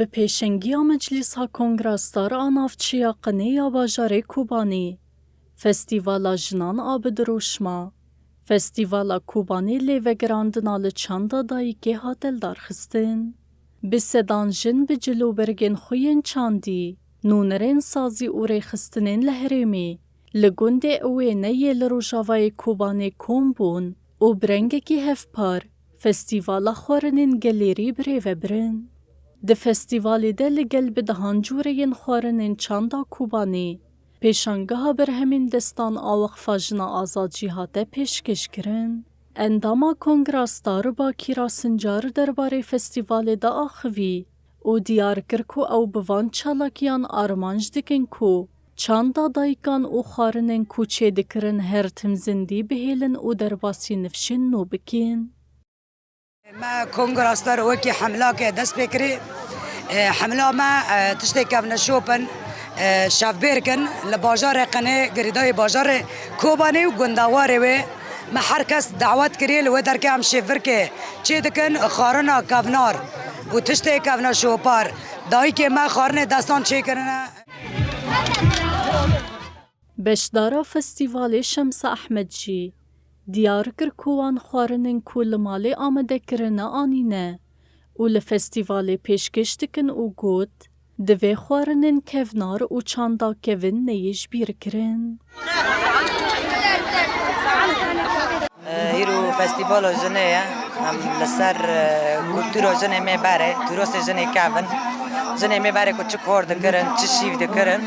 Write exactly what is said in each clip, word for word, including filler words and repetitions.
Bi pêşengiya Meclîsa Kongra Star a Navçeya Qinê ya bajarê Kobanê, Festîvala Jinan a bi dirûşma Festîvala Kobanê lêvegirandina li çanda dayikê hate lidarxistin. Bi sedan jin bi cilûbergên xwe yên çandî, nûnerên sazî û rêxistinên li herêmê li gundê Ewêne yê li rojavayê Kobanê kom bûn û bi rengekî hevpar festîvala xwarinên gelêrî birêve birin. Di festîvalê de li gel bi dehan cûreyên xwarinên çanda Kobanê, pêşangeha berhemên destan a Weqfa Jina Azad jî hate pêşkêşkirin. Endama Kongra Star Bakîra Sincar derbarê festîvalê de axivî û diyar kir ku ew bi van çalakiyan armanc dikin ku çanda dayikan û xwarinên ku çêdikirin her tim zindî bihêlin û derbasî nifşên nû bikin. Me Kongra Star wekî hemlake dest pê kirî. E, hemla me, e, tiştê kevneşop in, e, şevbêrk in li bajarê Qinê, girêdayî bajarê Kobanê û gundewarê wê. Me her kes dawet kiriye li wê derkê em şêvirkê çê dikin, xwarina kevnar û tiştê kevneşopar. Dayikê me xwarinê destan çêkirine. Beşdara festîvalê Şemsa Ehmed jî diyar kir ku wan xwarinên ku li malê amade kirine anîne û li festîvalê pêşkêş dikin û got, divê xwarinên kevnar û çanda kevin neyê ji bîr kirin. Îro festîvala jinê ye. Em li ser, e, kultura jinê mêber e, tûrosê jinê kevin. Jinê mêber e ku çi kor dikirin, çi şîv dikirin.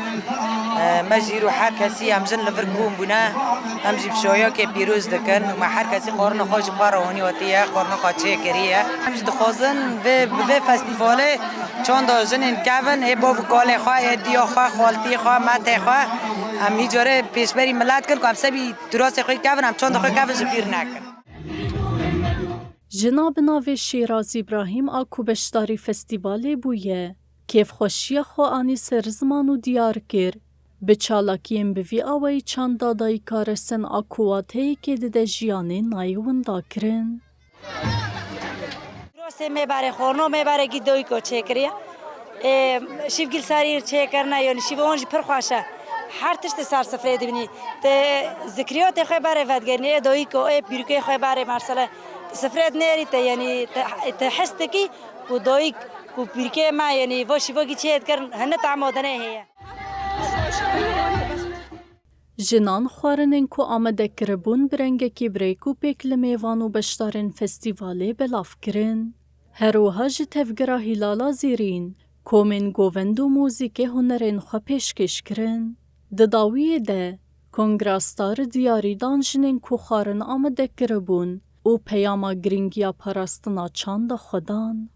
E, me jî îro her kesî em jin li vir kom bûne, em jî bi şoyokê pîroz dikin. Me her kesî xwarina xwe ji xwe re honî wetiye, xwarina xwe çêkiriye. Em jî dixwazin vê, bi vê festîvalê çanda jinên kevin ê bav û kalê xwe, ê diya xwe, xaltî xwe, metê xwe, em hî carê pêşberî milet kin ku em sebî Turasê xwe kevin, em çanda xwe kevin ji bîr nekin. Jina bi navê Şêraz Îbrahîm a ku beşdarî festîvalê bûye, kêfxweşiya xwe anî ser ziman û diyar kir, bi çalakiyên bi vî awayî çanda dayika resen a ku wateyekê dide jiyanê nayê winda kirin. Rostê mêberê xorno mêberê gî doyko çêkiriye. Ê, şîv gil serî çêkirine, yani şîv on jî pir xweş e. Her tiştê ser sifrê dibînî. Te zikriyatê xwe berê vedgernî, ê doyko, ê pîrikê xwe berê mersele. Sifrê dinêrî te, yani te, te his dikî ku doyik, ku pîrikê me, yani vo şîvo gî çê dikirin, hene tamadine heye. Jinan xwarinên ku amade kiribûn bi rengekî bi rêk û pêk li mêvan û beşdarên festîvalê belav kirin. Her wiha ji tevgira Hîlala Zêrîn, komên govend û muzîkê hunerên xwe pêşkêş kirin. Di dawiyê de, Kongra Star diyarî dan jinên ku xwarin amade kiribûn û peyama girîngiya parastina çanda xwe dan.